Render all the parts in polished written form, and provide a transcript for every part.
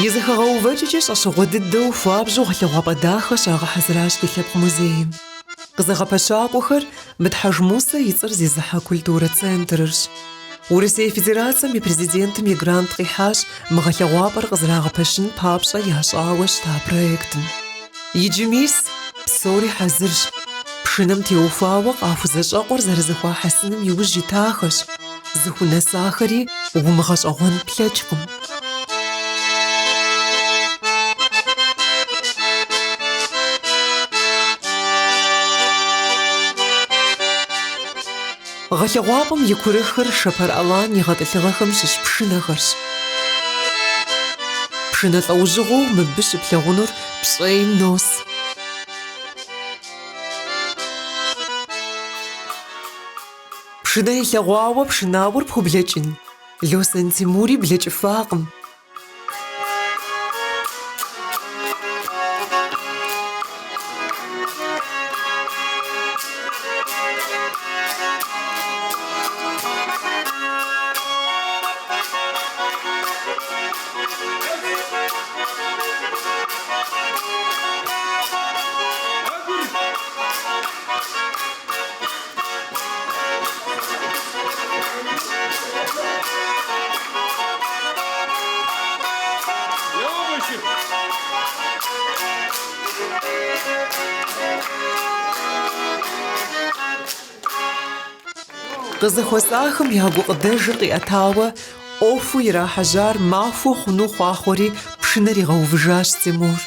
И зэхэгъэувэкӏэкӏэ щӏэщыгъуэ дыдэу хуабжьу гъэлъэгъуапӏэ дахэ щагъэхьэзыращ ди лъэпкъ музейм. Къызэгъэпэщакӏуэхэр Мыд Хьэжмусэ и цӏэр зезыхьэ культурэ центрырщ. Урысей Федерацэм и Президентым и грант къихьащ мы гъэлъэгъуапӏэр къызэрагъэпэщын папщӏэ ящӏауэ щыта проектым. Иджы мис, псори хьэзырщ. Пшынэм теухуауэ къахузэщӏэкъуэр зэрызэхуахьэсыным иужь итахэщ, зыхунэсахэри умыгъэщӏэгъуэн плъэкӏкъым. Гъэлъэгъуапӏэм и курыхыр Шэпар Алан и гъэтӏылъыгъэхэм щыщ пшынэхэрщ. Пшынэ лӏэужьыгъуэу мыбы щыплъагъунур пщӏейм нос. Пшынэ илъэгъуауэ пшынауэр пхублэкӏын? Лосэн Тимури блэкӏыфакъым. Къызэхуэсахэм я гукъыдэжыр къиӏэтауэ, ӏуэхуу ирахьэжьар махуэ хъуну хъуахъуэри пшынэр игъэувыжащ Тимур.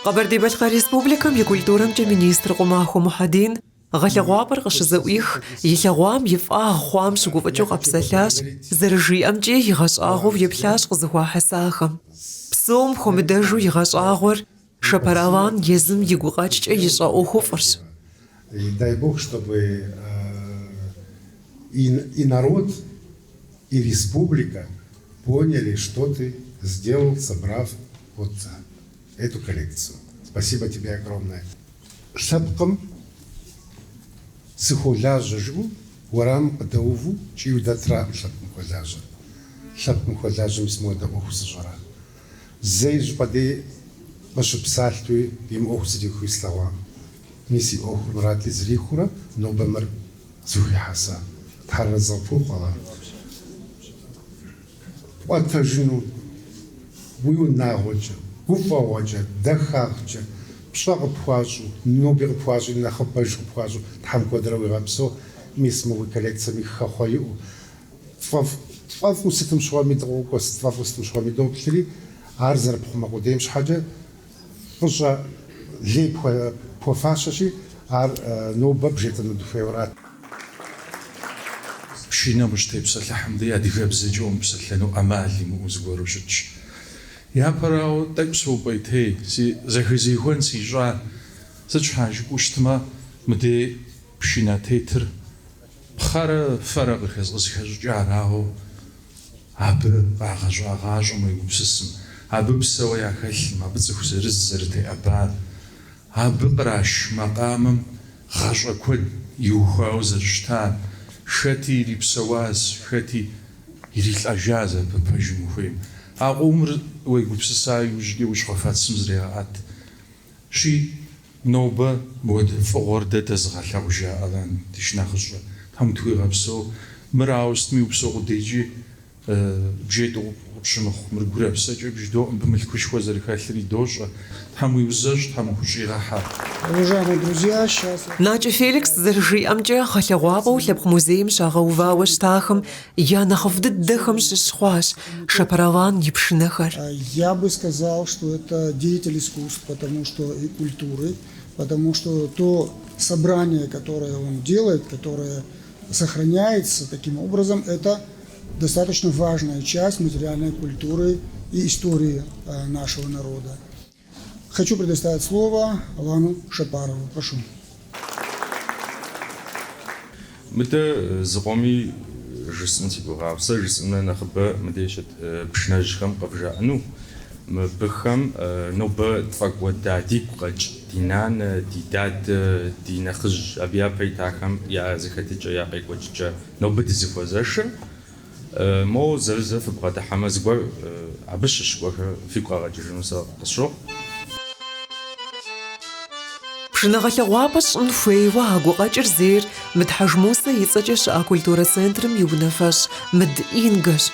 Къэбэрдей-Балъкъэр Республикэм и культурэмкӏэ министр Къумахуэ Мухьэдин гъэлъэгъуапӏэр къыщызэӏуих илъэгъуам и фӏагъ хъуам щыгуфӏыкӏыу къэпсэлъащ, зэрыжиӏэмкӏи игъэщӏагъуэу еплъащ къызэхуахьэсахэм. Псом хуэмыдэжу игъэщӏагъуэр Шэпар Алан езым и гукъэкӏкӏэ ищӏа ӏуэхуфӏырщ. И дай бог, чтобы и народ, и республика поняли, что ты сделал, собрав вот эту коллекцию. Спасибо тебе огромное. Лъэпкъым сыхуолажьэ жиӏэу уэрамым къыдэуву кӏийуэ дэтраӏым лъэпкъым хуэлажьэр. Лъэпкъым хуэлажьэм мис мыуэдэ ӏуэху зыщӏэра. Зэи зыщӏыпӏэ дей къыщыпсалътуи и мыӏуэху зрихуи слъэгъуам. Мис и ӏуэхур мырати зрихурэ нобэ мыр зыхуихьэса. Тхьэр арэзы къыпхухъу, Алан. Пӏуэтэжыну уи унагъуэкӏэ, гуфӏэгъуэкӏэ, дахагъкӏэ пщӏэ къыпхуащӏу, ноби къыпхуащӏри нэхъыбэж къыпхуащӏу Тхьэм куэдрэ уигъэпсэу, мис мы уи коллекцэми хэхъуэ иӏэу. Тфӏэфӏ, тфӏэфӏу сытым щыгъуэми дыкъокӏуэ, тфӏэфӏу сытым щыгъуэми доплъри, ар зэрыпхъумэ къудейм щхьэкӏэ фӏыщӏэ лей пхуэфащэщи, ар нобэ бжетӏэну дыхуейуэрат. Пшынэм ущытепсэлъыхьым дей адыгэбзэкӏэ умыпсэлъэну ӏэмал имыӏэу зыгуэру щытщ. Япэрауэ, тӏэкӏу сопӏейтей, си зэхэзехуэн сищӏа, сыт щхьа жыпӏэу щытмэ, мыдей пшынэ тетыр пхъэрэ фэрэ къызыхэщӏыкӏарауэ абы къагъэщӏа гъащӏэм уегупсысым, абы псэуэ яхэлъым, абы цӏыху зырыз зэрытеӏэбар, абы къраш макъамэм гъащӏэ куэд иухуауэ зэрыщытар, хэти ирипсэуащ, хэти ирилӏэжащ абы пэжым ухуейм. А къомыр уегупсыса иужькӏэ уи щхъуэфэцым зрегъэӏэт. Щи, нобэ мыуэдэ фӏыгъуэр дэ дэзыгъэлъагъужа Алан ди шынэхъыщӏэ, Тхьэм утхуигъэпсэу, мыр ауэ сытми упсэу къудейкӏи бжетӏэу къыпщымыхъу, мыр гурэ псэкӏэ бжыдоӏэ, мыбы мылъкушхуэ зэрыхэлъри дощӏэ. Тхьэм уиузэщӏ, Тхьэм ухущӏигъэхьэ. Уважаемые друзья, сейчас. Накӏэ Феликс зэрыжиӏэмкӏэ, гъэлъэгъуапӏэу Лъэпкъ музейм щагъэувауэ щытахэм я нэхъыфӏ дыдэхэм щыщ хъуащ Шэпар Алан и пшынэхэр. Я бы сказал, что это деятель искусств, потому что и культуры, потому что то собрание, которое он делает, которое сохраняется таким образом, это достаточно важная часть материальной культуры и истории нашего народа. Хочу предоставить слово Алану Шапарову. Прошу. Мыдэ зыкъоми жысӏэн си гугъауэ. Сэ жысӏэмэ нэхъыбэ мыдей щыт пшынэжьхэм къывжаӏэну. Мыбыхэм нобэ тфӏэкӏуэда дигу къэкӏ ди нанэ, ди дадэ, ди нэхъыжь абы япэ итахэм я зэхэтыкӏэ, я къекӏуэкӏыкӏэ нобэ дызыхуэзэшыр. Моуэ зэрызэ фыбгъэдыхьэмэ, зыгуэр абы щыщ гуэрхэр фигу къагъэкӏыжыну сэ къысщохъу. Пшынэ гъэлъэгъуапӏэ щӏын хуейуэ а гукъэкӏыр зейр Мыд Хьэжмусэ и цӏэкӏэ щыӏэ культурэ центрым и унафэщӏ Мыд Ингэщ.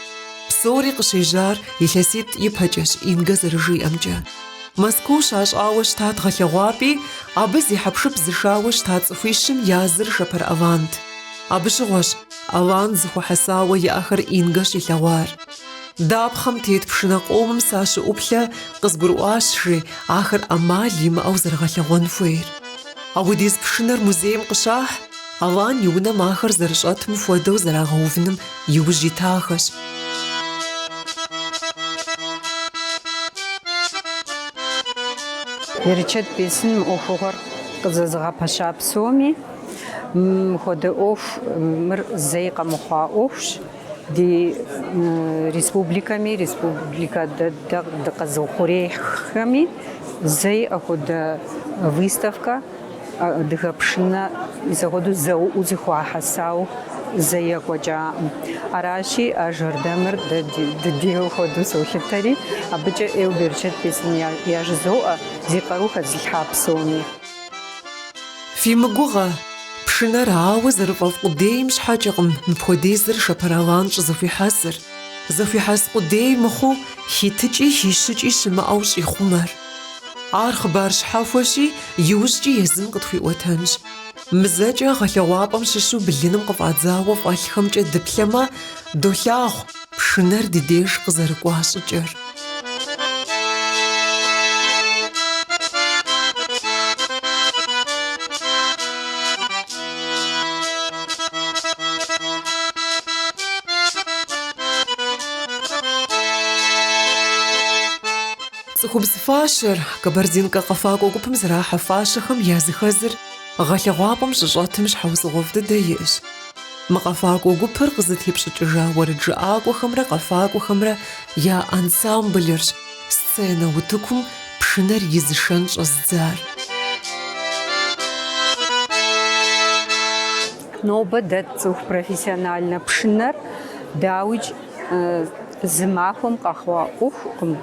Псори къыщежьар илъэситӏ ипэкӏэщ, Ингэ зэрыжиӏэмкӏэ. Мэзкуу щащӏауэ щытат гъэлъэгъуапӏи, абы зи хьэпшып зышауэ щыта цӏыхуищым я зыр Шэпар Алант. Абы щыгъуэщ Алан зэхуэхьэсауэ иӏэхэр Ингэ щилъэгъуар. Дапхъэм тет пшынэ къомым сащыӏуплъэ къызгурыӏуащ, жи, ахэр ӏэмал имыӏэу зэрыгъэлъэгъуэн хуейр. Апхуэдиз пшынэр музейм къыщахь, Алан и унэм ахэр зэрыщӏэтым хуэдэу зэрагъэувыным иужь итахэщ. Берычэт бесын мы ӏуэхугъуэр къызэзыгъэпэща псоми, мыхуэдэ ӏуэху мыр зэи къэмыхъуа ӏуэхущ. Ди республикэми, республикэ дэ дыкъэзыухъуреихьхэми зэи апхуэдэ выставкэ адыгэ пшынэ мис апхуэдэу зэуӏуу зэхуахьэсауэ зэи екӏуэкӏакъым. Аращи, а жэрдэмыр дэ дыдейуэ хуэдэу солъытэри, абыкӏэ ӏейуэ берычэт бесын яжызоӏэ зи къару хэзылъхьа псоми. Фимыгугъэ, пшынэр ауэ зэрыфӏэфӏ къудейм щхьэкӏэкъым мыпхуэдизыр Шэпар Алан щӏызэхуихьэсыр. Зэхуихьэс къудей мыхъуу, хитыкӏи хищыкӏи щымыӏэу щӏихъумэр. Ар хъыбар щхьэхуэщи, иужькӏи езым къытхуиӏуэтэнщ. Мызэкӏэ гъэлъэгъуапӏэм щыщу блыным къыфӏадзауэ фӏэлъхэмкӏэ дыплъэмэ, долъагъу пшынэр ди деж къызэрыкӏуа щӏыкӏэр. Цӏыхубз фащэр, Кабардинкэ къэфакӏуэ гупым зэрахьэ фащэхэм языхэзыр гъэлъэгъуапӏэм щӏыщӏэтым щхьэусыгъуэфӏ дыдэ иӏэщ. Мы къэфакӏуэ гупыр къызытепщӏыкӏыжа уэрэджыӏакӏуэхэмрэ къэфакӏуэхэмрэ я ансамблырщ сценэ утыкум пшынэр изышэн щӏэзыдзар. Нобэ дэ тцӏыху профессиональнэ пшынэр, дауикӏ, зы махуэм къэхъуа ӏуэхукъым.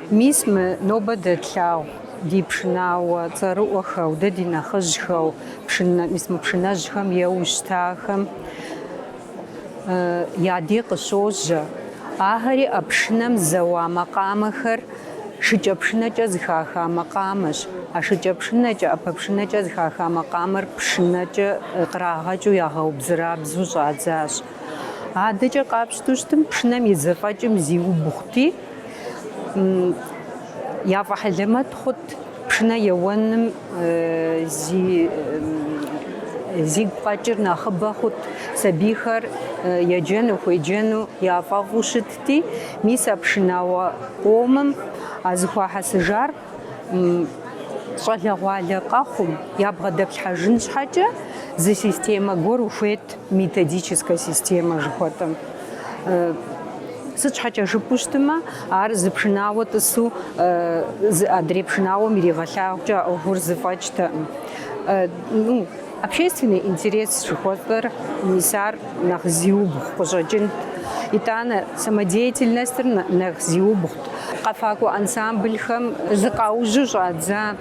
Мис мы нобэ дэ тлъагъу ди пшынауэ цӏэрыӏуэхэу, дэ ди нэхъыжьхэу, пшынэ, мис мы пшынэжьхэм еуэу щытахэм я дей къыщожьэ. Ахэри а пшынэм зэуа макъамэхэр шыкӏэпшынэкӏэ зыхаха макъамэщ. А шыкӏэпшынэкӏэ, ӏэпэпшынэкӏэ зыхаха макъамэр пшынэкӏэ кърагъэкӏыу ягъэубзэрабзэу щӏадзащ. Адэкӏэ къапщту щытым, пшынэм и зэфӏэкӏым зиубгъути, яфӏэхьэлэмэт хъут пшынэ еуэным зи зигу къэкӏыр нэхъыбэ хъут, сабийхэр еджэну, хуеджэну яфӏэфӏу щытти, мис а пшынауэ къомым а зыхуахьэсыжар щӏалэгъуалэ къэхъум ябгъэдэплъхьэжын щхьэкӏэ зы системэ гуэр ухуейт, методическэ системэ жыхуэтӏэм. Сыт щхьэкӏэ жыпӏэу щытмэ, ар зы пшынауэ тӏысу зы адрей пшынауэм иригъэлъагъукӏэ а ӏуэхур зэфӏэкӏтэкъым. Ну, общественный интерес жыхуэтӏэр мис ар нэхъ зиубгъу къыщӏэкӏынт. Итӏанэ самодеятельностыр нэхъ зиубгъут. Къэфакӏуэ ансамблхэм зыкъаужьу щӏадза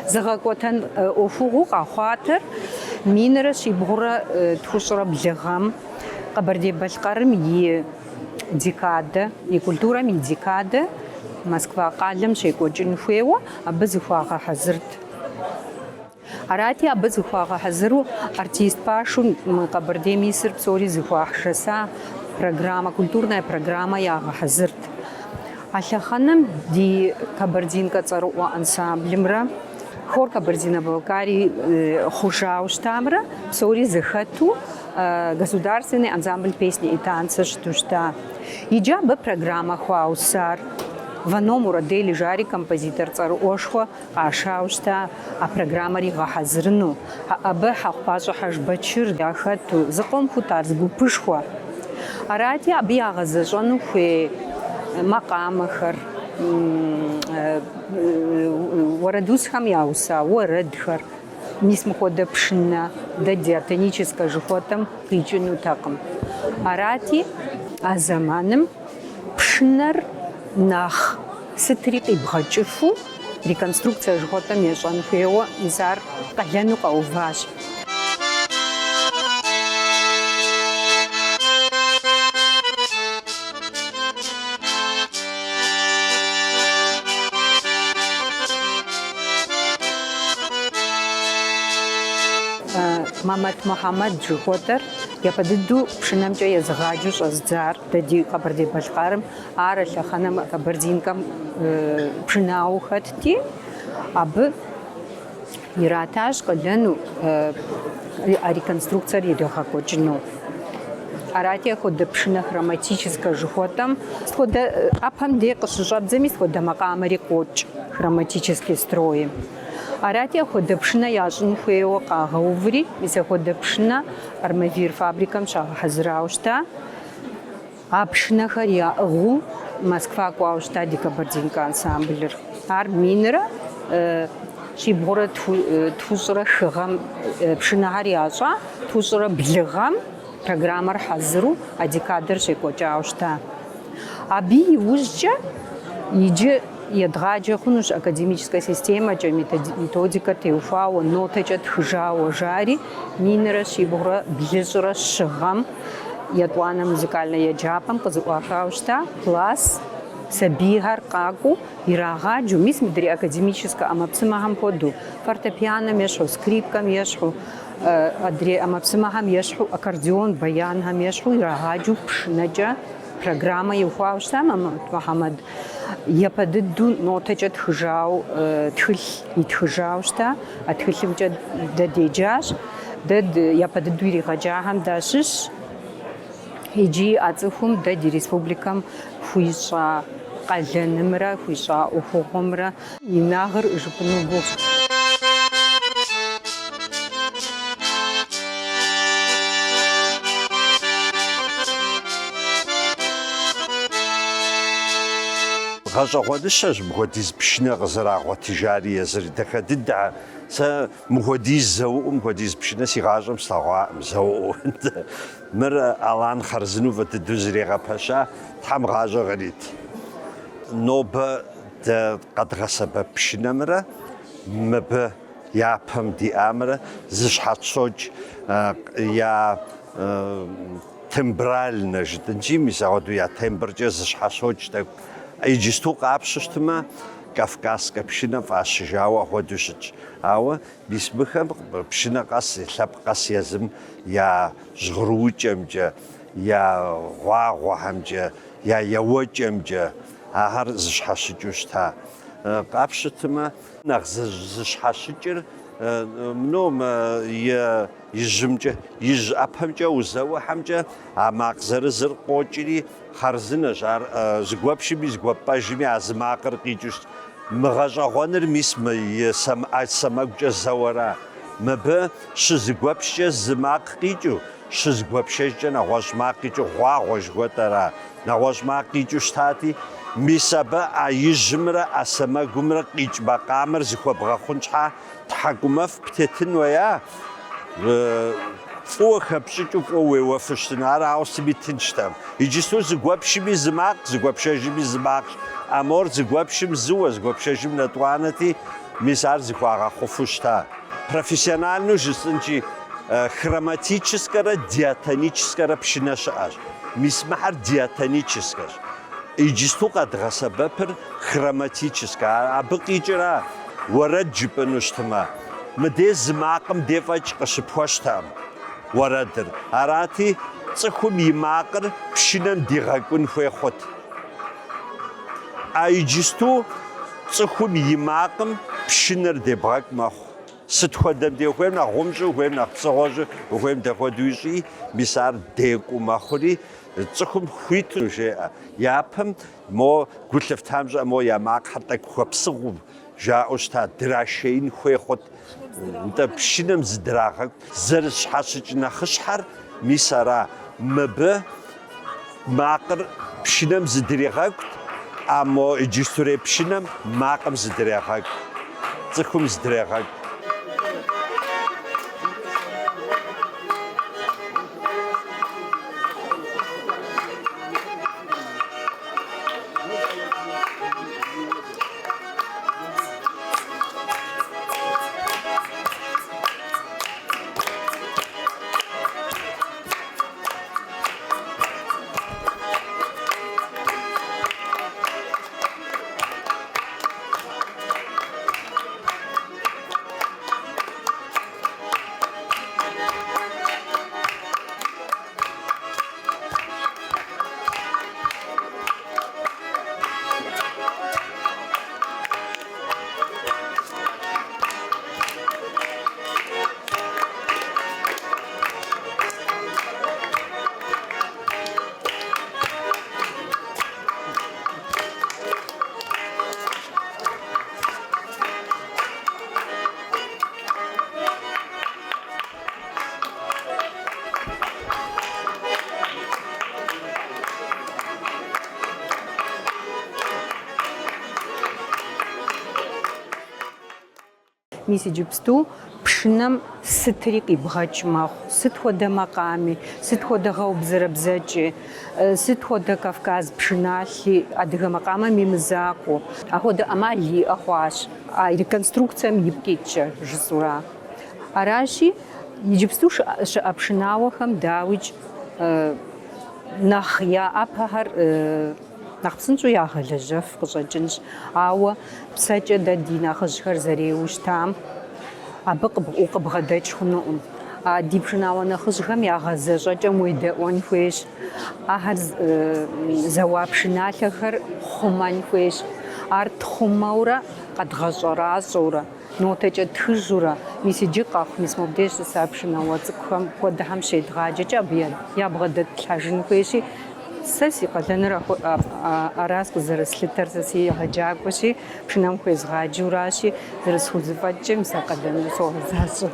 зыгъэкӏуэтэн ӏуэхугъуэу къэхъуатэр минрэ щибгъурэ тхущӏрэ блы гъэм Къэбэрдей-Балъкъэрым и декадэ, и культурэм и декадэ Москва къалэм щекӏуэкӏын хуейуэ абы зыхуагъэхьэзырт. Арати, абы зыхуагъэхьэзыру артист пашэу мы Къэбэрдейм исыр псори зыхуахьэса программэ, культурная программэ ягъэхьэзырт. А лъэхъэнэм ди Кабардинкэ цӏэрыӏуэ ансамблымрэ хор Кабардино-Балкарии хъужауэ щытамрэ псори зэхэту Государственный ансамбль песни и танца щыту щыта. Иджы абы программэ хуаусар Вано Мурадели жари композитор цӏэрыӏуэшхуэ къашауэ щыта а программэр игъэхьэзырыну. Абы Хьэхъупащӏэ Хьэжбэчыр яхэту, зыкъом хъут ар зы гупышхуэ. Арати, абы ягъэзэщӏэну хуей макъамэхэр. уэрэдусхэм яуса уэрэдхэр, мис мыхуэдэ пшынэ дэ диатоническэ жыхуэтӏэм къикӏынутэкъым. Арати, а зэманым пшынэр нэхъ сытри къибгъэкӏыфу реконструкцэ жыхуэтӏэм ещӏэн хуейуэ, мис ар къалэну къэуващ. Мамэт Мухьэмэд жыхуэтӏэр япэ дыдэу пшынэмкӏэ езыгъаджэу щӏэзыдзар дэ ди Къэбэрдей-Балъкъэрым, ар а лъэхъэнэм Кабардинкэм пшынауэу хэтти, абы Иратащ къалэну а реконструкцэр иригъэкӏуэкӏыну. Арати, апхуэдэ пшынэ хроматическэ жыхуэтӏэм сыт хуэдэ ӏэпэм дей къыщыщӏэбдзэми, сыт хуэдэ макъамэри къокӏ хроматический строим. Арати, апхуэдэ пшынэ ящӏын хуейуэ къагъэуври, мис апхуэдэ пшынэ Армавир фабрикэм щагъэхьэзырауэ щыта. А пшынэхэр яӏыгъыу Москва кӏуауэ щыта ди Кабардинка ансамблыр. Ар минрэ щибгъурэ тхущӏрэ хы гъэм пшынэхэр ящӏа, тхущӏрэ блы гъэм программэр хьэзыру а декадэр щекӏуэкӏауэ щыта. Абы иужькӏэ иджы едгъаджэ хъунущ академическэ системэкӏэ, методикэр теухуауэ, нотэкӏэ тхыжауэ жари, минрэ щибгъурэ блыщӏрэ щы гъэм Етӏуанэ музыкальнэ еджапӏэм къызэӏуахауэ щыта класс сабийхэр къакӏуэу ирагъаджэу, мис мыдрей академическэ ӏэмэпсымэхэм хуэдэу, фортепианэм ещхьу, скрипкэм ещхьу, адрей ӏэмэпсымэхэм ещхьу, аккордеон, баянхэм ещхьу ирагъаджэу пшынэкӏэ программэ иухуауэ щыта Мамэт Мухьэмэд. Япэ дыдэу нотэкӏэ тхыжауэ, тхылъ итхыжауэ щыта, а тхылъымкӏэ дэ деджащ. Дэ япэ дыдэу иригъэджахэм дащыщщ. Иджы а цӏыхум дэ ди республикэм хуищӏа къалэнымрэ хуищӏа ӏуэхугъуэмрэ инагъыр жыпӏэну гугъущ. Гъэщӏэгъуэныщэщ мыхуэдиз пшынэ къызэрагъуэтыжари езыр дахэ дыдэ. Сэ Мыхуэдиз зэуӏуу, мыхуэдиз пшынэ си гъащӏэм слъэгъуакъым зэуӏуу. Мыр Алан хъарзынэу фӏы дыдэу зригъэпэща, Тхьэм гъащӏэ кърит. Нобэ дэ къэдгъэсэбэп пшынэмрэ мыбы япэм диӏамрэ зыщхьэщокӏ я тембральнэ жытӏынщи, мис апхуэдэу я тембркӏэ зыщхьэщокӏ тӏэкӏу. Иджысту къапщу щытмэ, кавказскэ пшынэ фӏащыжауэ апхуэдэу щытщ. Ауэ мис мыхэм пшынэ къэс, лъэпкъ къэс езым я жьгъыруукӏэмкӏэ, я гъуагъуэхэмкӏэ, я еуэкӏэмкӏэ ахэр зыщхьэщыкӏыу щыта. Къапщытмэ, нэхъ зыщхьэщыкӏыр ну, мы и Ижьымкӏэ, ижь ӏэпэмкӏэ узэуэхэмкӏэ а макъ зырызыр къокӏри хъарзынэщ, ар зыгуэпшми зыгуэппӏэжми а зы макъыр къикӏыу щытщ. Мы гъэщӏэгъуэныр мис мы и ӏэ сэмэгукӏэ зэуэра. Мыбы щызыгуэпшкӏэ зы макъ къикӏыу, щызыгуэпшэжкӏэ нэгъуэщӏ макъ къикӏыу, гъуагъуэ жыхуэтӏэра, нэгъуэщӏ макъ къикӏыу щытати, мис абы ӏэ ижьымрэ ӏэ сэмэгумрэ къикӏ макъамэр зыхуэбгъэхъун щхьа тхьэкӏумэфӏ птетын хуея. Фӏыуэ хэпщӏыкӏыу фӏыуэ уеуэфу щытын, ар ауэ сытми тынштэкъым. Иджысту зыгуэпшми зы макъ, зыгуэпшэжми зы макъщ. А мор зыгуэпшым зыуэ, зыгуэпшэжым нэтӏуанэти, мис ар зыхуагъэхъуфу щыта. Профессиональнэу жысӏэнщи, хроматическэрэ диатоническэрэ пшынэ щыӏэщ. Мис мыхьэр диатоническэщ. Иджысту къэдгъэсэбэпыр хроматическэ. Абы къикӏыра уэрэд жыпӏэну щытмэ. Мыдей зы макъым де фӏэкӏ къыщыпхуэщтэкъым уэрэдыр. Арати, цӏыхум и макъыр пшынэм дигъэкӏун хуей хъут. А иджысту цӏыхум и макъым пшынэр дебгъэкӏу мэхъу. Сыт хуэдэм де ухуейм нэхъ гъум щӏы, ухуейм нэхъ псыгъуэ щӏы, ухуейм дэхуэдэу ищӏи, мис ар декӏуу мэхъури, цӏыхум хуиту жеӏэ. Япэм мо гу лъыфтам щыӏэ мо я макъхэр тӏэкӏу хуэпсыгъуэу Жаӏэу щыта, драшеин хуей хъут. Нтӏэ, пшынэм зыдрагъэкӏу. Зэрыщхьэщыкӏ нэхъыщхьэр мис ара. Мыбы макъыр пшынэм зыдригъэкӏут. А мо иджыстурей пшынэм макъым зыдрегъэкӏу, цӏыхум зыдрегъэкӏу. Мис иджыпсту пшынэм сытри къибгъэкӏ мэхъу, сыт хуэдэ макъами, сыт хуэдэ гъэубзэрэбзэкӏи, сыт хуэдэ кавказ пшыналъи, адыгэ макъамэм и мызакъуэу. Апхуэдэ ӏэмал иӏэ хъуащ а реконструкцием ипкъ иткӏэ жысӏэура. Аращи, иджыпсту щыӏэ пшынауэхэм дауикӏ нэхъ я ӏэпэхэр Нэхъ псынщӏэу ягъэлэжьэф къыщӏэкӏынщ, ауэ псэкӏэ дэ ди нэхъыжьхэр зэреуэу щытам абы укъыбгъэдэкӏ хъунукъым. А ди пшынауэ нэхъыжьхэм я гъэзэщӏэкӏэм уедэӏуэн хуейщ, ахэр зэуа пшыналъэхэр хъумэн хуейщ. Ар тхъумэурэ, къэдгъэщӏэращӏэурэ, нотэкӏэ тхыжурэ, мис иджы къэхъу, мис мобдеж щыса пшынауэ цӏыкӏухэм хуэдэхэм щедгъаджэкӏэ абы ябгъэдэтлъхьэжын хуейщи, Сэ си къалэныр аращ къызэрыслъытэр, сэ сыегъэджакӏуэщи, пшынэм хуезгъаджэуращи, зэрысхузэфӏэкӏкӏэ мис а къалэныр согъэзащӏэ.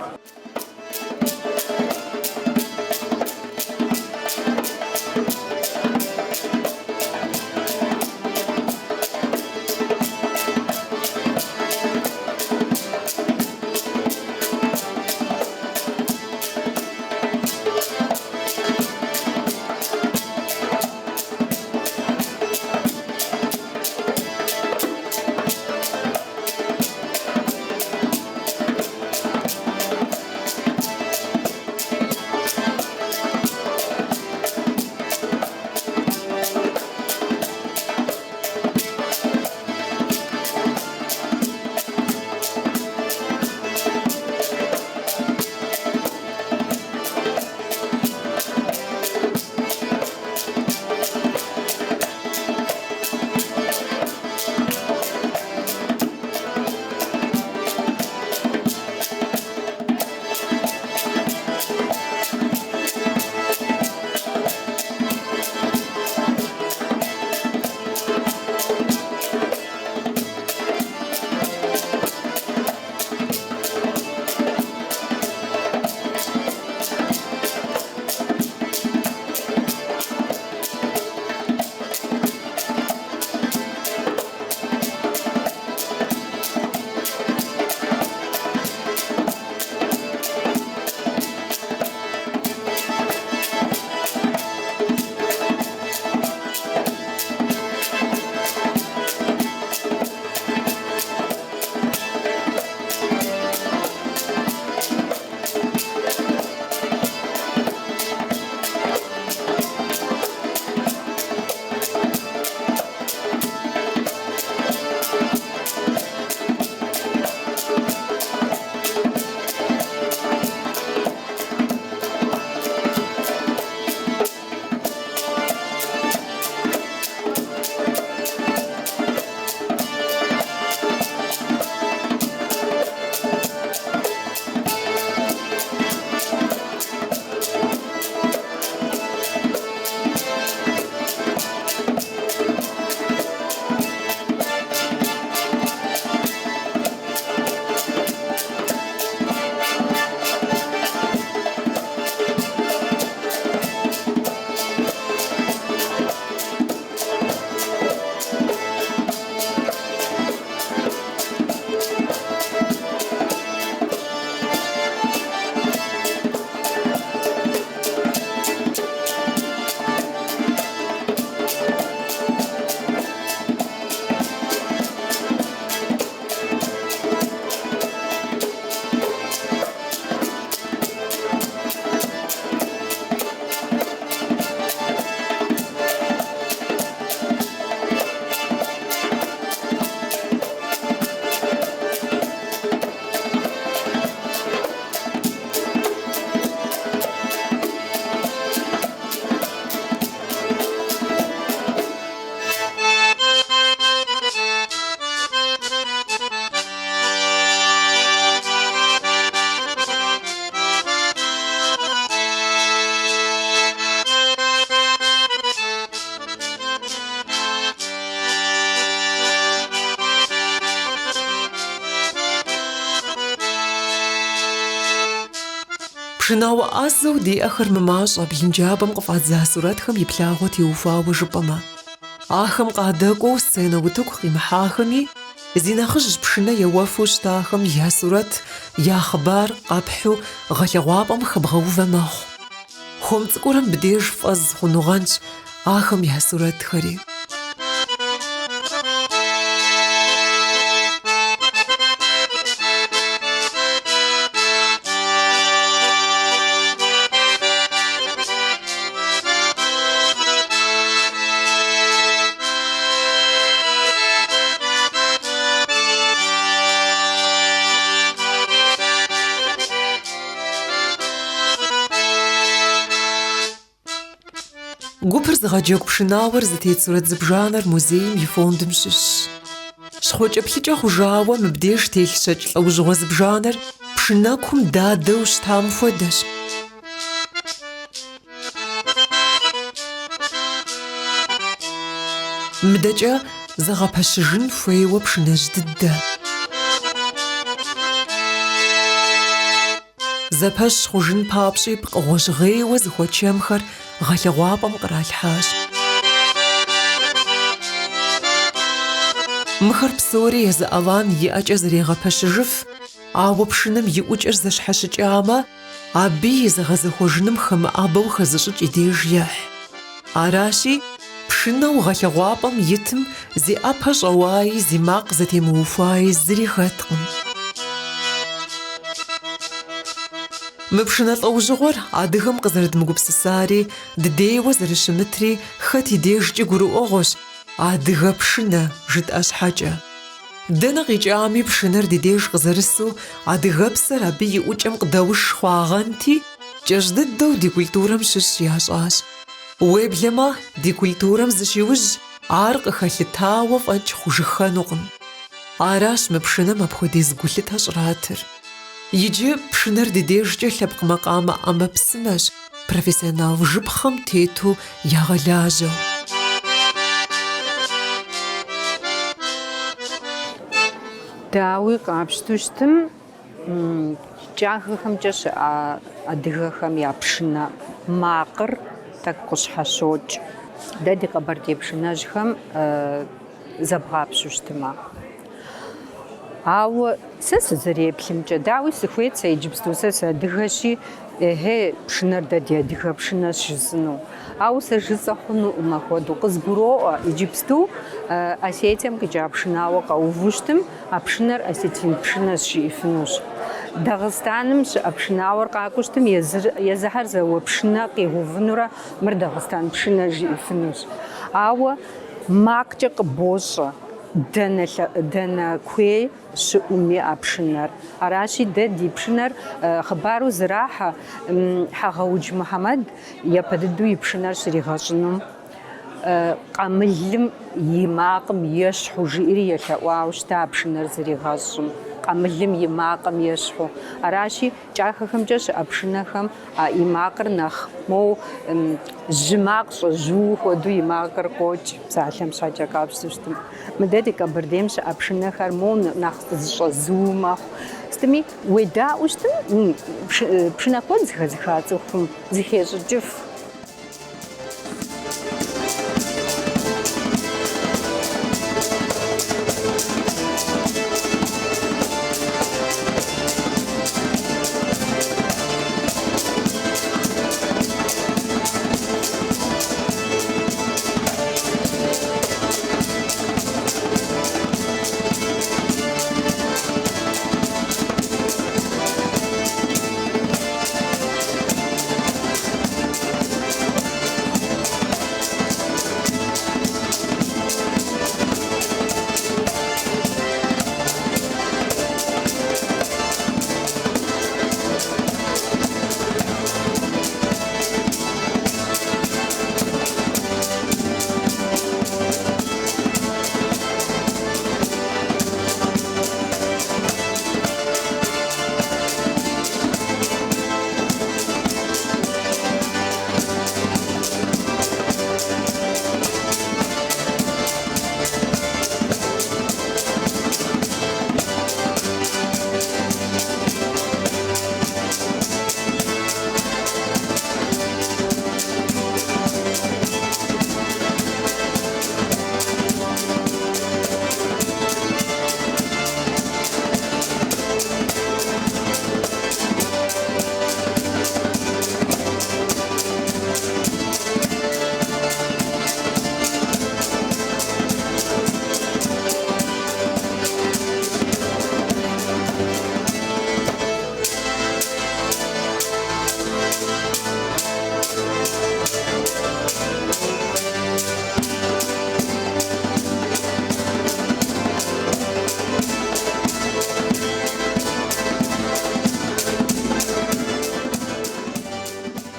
Пшынауэ ӏэзэу диӏэхэр мымащӏэ блынджабэм къыфӏадза сурэтхэм иплъагъуэ теухуауэ жыпӏэмэ. Ахэм къадэкӏуэу сценэ утыку къимыхьахэми, зи нэхъыжь пшынэ еуэфу щытахэм я сурэт, я хъыбар къэпхьу гъэлъэгъуапӏэм хэбгъэувэ мэхъу. Хуэм цӏыкӏуурэ мыбдеж фӏэз хъунугъэнщ ахэм я сурэтхэри. Гупыр зыгъэджэгу пшынауэр зытет сурэт зыбжанэр музейм и фондым щыщщ. Щхъуэкӏэплъыкӏэ хъужауэ мыбдеж телъ щэкӏ лӏэужьыгъуэ зыбжанэр пшынэкум дадэу щытам хуэдэщ. Мыдэкӏэ зэгъэпэщыжын хуейуэ пшынэжь дыдэ. Зэпэщ хъужын папщӏи пкъыгъуэ жьгъейуэ зыхуэчэмхэр гъэлъэгъуапӏэм къралъхьащ. Мыхэр псори езы Алан и ӏэкӏэ зэрегъэпэщыжыф, ауэ пшынэм и ӏукӏэр зэщхьэщыкӏамэ, абы и зэгъэзэхуэжыным хэмыӏэбэу хэзыщӏыкӏ и деж ехь. Аращи, пшынэу гъэлъэгъуапӏэм итым зи ӏэпэ щӏэуаи зи макъ зэтемыухуаи зыри хэткъым. Мы пшынэ лӏэужьыгъуэр адыгэм къызэрыдмыгупсысари, дыдейуэ зэрыщымытри хэт и дежкӏи гурыӏуэгъуэщ, адыгэ пшынэ жытӏэ щхьэкӏэ. Дэнэ къикӏами, пшынэр ди деж къызэрысу адыгэпсэр абы и ӏукӏэм къыдэуш хъуагъэнти, кӏэщӏ дыдэу ди культурэм щыщ ящӏащ. Уеблэмэ, ди культурэм зыщиужь ар къыхэлъытауэ фӏэкӏ хъужыххэнукъым. Аращ мы пшынэм апхуэдиз гулъытэ щӏратыр. Иджы пшынэр ди дежкӏэ лъэпкъ макъамэ ӏэмэпсымэщ, профессионал жыпхъэм тету ягъэлажьэу. Дауи къапщту щытым, кӏахэхэмкӏэ щыӏэ адыгэхэм я пшынэ макъыр тӏэкӏу къыщхьэщокӏ. Дэ ди къэбэрдей пшынэжьхэм зэбгъапщу щытымэ. Ауэ сэ сызэреплъымкӏэ, дауи сыхуейт сэ иджыпсту, сэ сыадыгэщи, эхьей, пшынэр дэ ди адыгэ пшынэщ жысӏэну. Ауэ сэ жысӏэ хъунукъым апхуэдэу. Къызгуроӏуэ, иджыпсту Осетием къикӏа пшынауэ къэуву щытым, а пшынэр осетин пшынэщ жиӏэфынущ. Дагъыстаным щыӏэ пшынауэр къакӏуэу щытым, езыхьэр зэуэ пшынэ къигъэувынурэ мыр дагъыстан пшынэ жиӏэфынущ. Ауэ макъкӏэ къыбощӏэ. Дэнэ куей щыӏуми а пшынэр. Аращи, дэ ди пшынэр хъыбару зэрахьэ Хьэгъэудж Мухьэмэд япэ дыдэу и пшынэр щригъэщӏынум къамылым и макъым ещхьу жиӏэри елъэӏуауэ щыта а пшынэр зригъэщӏым. Къамылым и макъым ещхьу. Аращи, кӏахэхэмкӏэ щыӏэ пшынэхэм а и макъыр нэхъ моуэ жьы макъ щӏэжьуу хуэдэу и макъыр къокӏ, псалъэм щхьэкӏэ къапщтэу щытым. Мыдэ ди Къэбэрдейм щыӏэ пшынэхэр моуэ нэхъ зыщӏэзуу мэхъу. Сытми, уедаӏуэу щытым, пшынэ куэд зэхэзыха цӏыхум зыхещӏыкӏыф.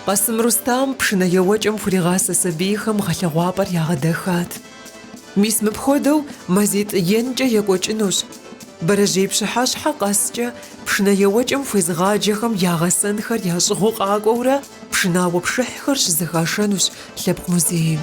Къасым Рустам пшынэ еуэкӏэм хуригъасэ сабийхэм гъэлъэгъуапӏэр ягъэдэхат. Мис мыпхуэдэу мазитӏ енкӏэ екӏуэкӏынущ. Бэрэжьей пщыхьэщхьэ къэскӏэ пшынэ еуэкӏэм хуезыгъаджэхэм я гъэсэнхэр ящӏыгъуу къакӏуэурэ пшынауэ пшыхьхэр щызэхашэнущ Лъэпкъ музейм.